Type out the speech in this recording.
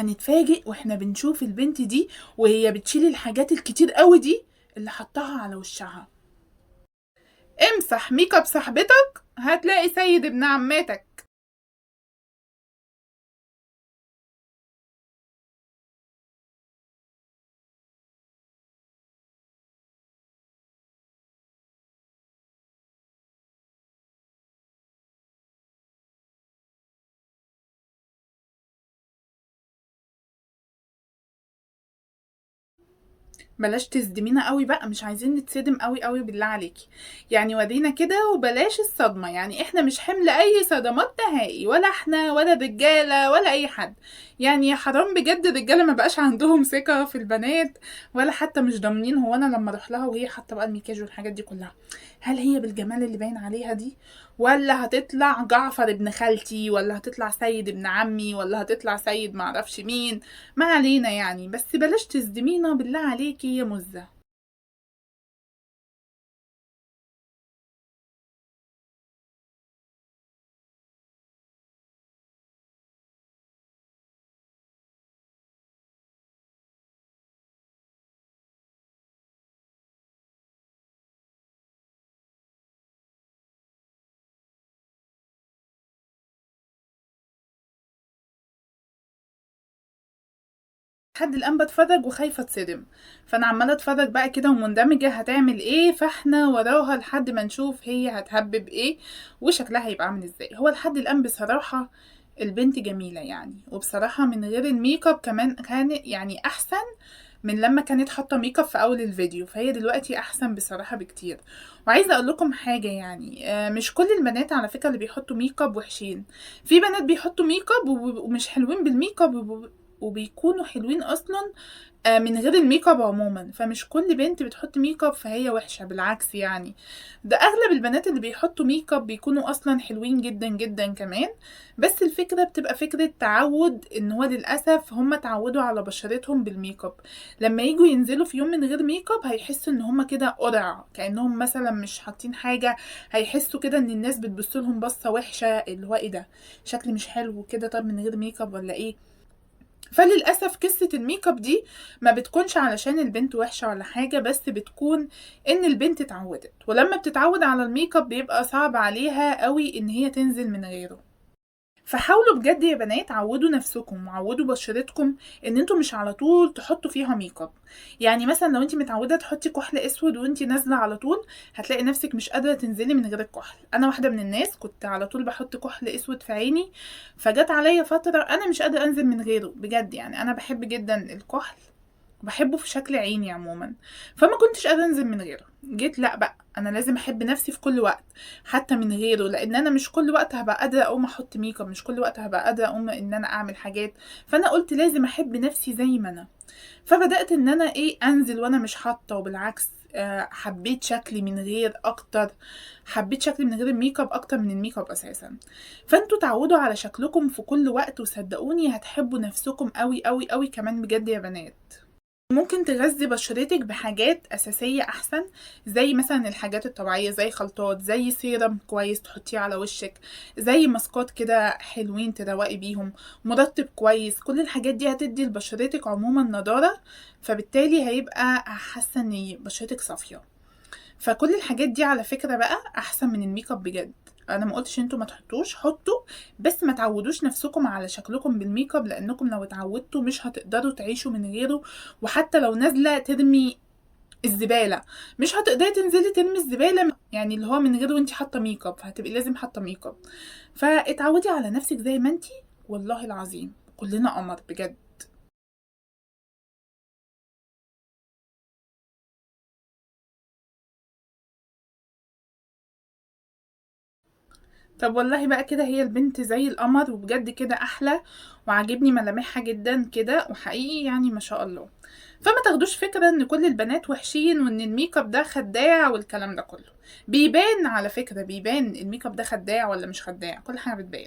هنتفاجئ واحنا بنشوف البنت دي وهي بتشيل الحاجات الكتير قوي دي اللي حطها على وشها. امسح make up صاحبتك هتلاقي سيد ابن عماتك. بلاش تصدمينا قوي بقى، مش عايزين نتصدم قوي قوي بالله عليكي، يعني ورينا كده وبلاش الصدمة، يعني احنا مش حمل اي صدمات نهائي، ولا احنا ولا الرجالة ولا اي حد. يعني يا حرام بجد الرجالة ما بقاش عندهم ثقة في البنات، ولا حتى مش ضامنين هو انا لما اروح لها وهي حاطة بقى المكياج والحاجات دي كلها هل هي بالجمال اللي باين عليها دي، ولا هتطلع جعفر ابن خالتي، ولا هتطلع سيد ابن عمي، ولا هتطلع سيد معرفش مين. ما علينا يعني، بس بلاش تصدمينا بالله عليكي يا مزة. لحد الان بتفرج وخايفة اتصدم، فانا عماله اتفرج بقى كده ومندمجه هتعمل ايه، فاحنا وراها لحد ما نشوف هي هتهبب ايه وشكلها هيبقى عامل ازاي. هو لحد الان بصراحة البنت جميلة يعني، وبصراحة من غير الميك اب كمان كان يعني احسن من لما كانت حاطه ميك اب في اول الفيديو، فهي دلوقتي احسن بصراحة بكتير. وعايزه اقول لكم حاجة يعني، مش كل البنات على فكرة اللي بيحطوا ميك اب وحشين، في بنات بيحطوا ميك اب ومش حلوين بالميك اب وبيكونوا حلوين اصلا من غير الميك اب عموما. فمش كل بنت بتحط ميك اب فهي وحشة، بالعكس يعني ده اغلب البنات اللي بيحطوا ميك اب بيكونوا اصلا حلوين جدا جدا كمان. بس الفكرة بتبقى فكرة تعود، ان هو للاسف هم اتعودوا على بشرتهم بالميك اب، لما يجوا ينزلوا في يوم من غير ميك اب هيحسوا ان هم كده قرع، كانهم مثلا مش حاطين حاجة، هيحسوا كده ان الناس بتبص لهم بصة وحشة، اللي هو ايه ده شكل مش حلو كده، طب من غير ميك اب ولا ايه. فللأسف قصة الميك اب دي ما بتكونش علشان البنت وحشة ولا حاجة، بس بتكون ان البنت اتعودت، ولما بتتعود على الميك اب بيبقى صعب عليها قوي ان هي تنزل من غيره. فحاولوا بجد يا بنات عودوا نفسكم وعودوا بشرتكم ان انتوا مش على طول تحطوا فيها ميك اب. يعني مثلا لو انت متعوده تحطي كحل اسود وانت نازله على طول هتلاقي نفسك مش قادرة تنزلي من غير الكحل. انا واحدة من الناس كنت على طول بحط كحل اسود في عيني، فجت عليا فترة انا مش قادرة انزل من غيره بجد. يعني انا بحب جدا الكحل، بحبه في شكل عيني عموما، فما كنتش قادرة انزل من غيره. جيت لا بقى انا لازم احب نفسي في كل وقت حتى من غيره، لان انا مش كل وقت هبقى قادرة اقوم احط ميك اب، مش كل وقت هبقى قادرة اقوم ان انا اعمل حاجات. فانا قلت لازم احب نفسي زي ما انا، فبدات ان انا انزل وانا مش حاطه، وبالعكس حبيت شكلي من غير اكتر، حبيت شكلي من غير الميك اب اكتر من الميك اب اساسا. فانتوا تعودوا على شكلكم في كل وقت، وصدقوني هتحبوا نفسكم قوي قوي قوي كمان بجد يا بنات. ممكن تغذي بشرتك بحاجات أساسية أحسن، زي مثلا الحاجات الطبيعية، زي خلطات، زي سيرم كويس تحطيه على وشك، زي ماسكات كده حلوين تروقي بيهم، مرطب كويس. كل الحاجات دي هتدي لبشرتك عموما نضارة، فبالتالي هيبقى حاسة ان بشرتك صافية. فكل الحاجات دي على فكرة بقى أحسن من الميك اب بجد. أنا ما قلتش انتوا ما تحطوش، حطوا، بس ما تعودوش نفسكم على شكلكم بالميك اب، لأنكم لو اتعودتوا مش هتقدروا تعيشوا من غيره. وحتى لو نازلة ترمي الزبالة مش هتقدري تنزلي ترمي الزبالة، يعني اللي هو من غيره وانتي حاطة ميك اب، فهتبقي لازم حاطة ميك اب. فاتعودي على نفسك زي ما انتي، والله العظيم كلنا قمر بجد. طب والله بقى كده هي البنت زي القمر، وبجد كده احلى، وعاجبني ملامحها جدا كده، وحقيقي يعني ما شاء الله. فما تاخدوش فكرة ان كل البنات وحشين وان الميك اب ده خداع والكلام ده كله، بيبان على فكرة، بيبان الميك اب ده خداع ولا مش خداع، كل حاجة بتبان.